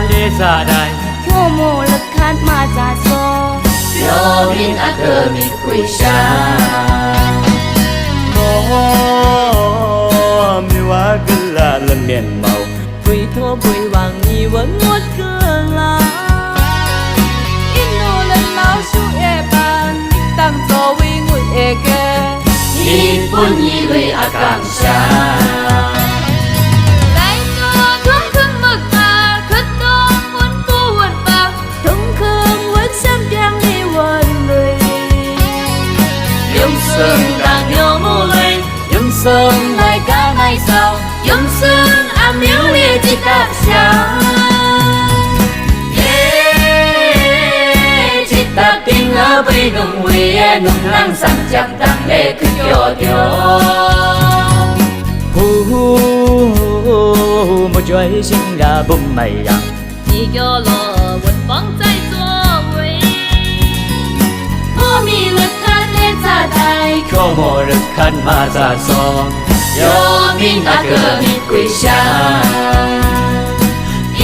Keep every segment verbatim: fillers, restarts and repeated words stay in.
Leza dai, kyo mo lakat ma za so, pyaw min a ka myit hkwi sha. Maw, mi wa gala lamen mau, bwi htaw bwi wang ni wa ngut gala. Inu lanau shu e ban, nik tang zaw wi ngut e ke. Ni pun ni lui a kang sha. Lai nu dum hkum mak ma, hkut dum wun pu wun pa, htung hkum wun sem byang ni wun lui. Yung sung dang yawng mu lui, yung sung lai ka mai sau, yung sung amyu li jitap sha. He, jitap ting a bai nung wi e nung lang sang jap dang le kyu kyo kyo. Hu, hu, hu, hu, majoi shing ya bum mai yang. Ni kyo lo, wun bang tsai tsaw woi. Mo mi lat hkan le tsa dai, kyo mo rat hkan ma tsa sawng. Yaw mi na ka myit hkwi sha.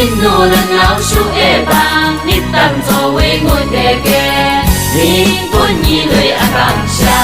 Inu lanau shu e bang, nik tang tsaw woi ngut e ke. Ni pun ni lui a kang sha.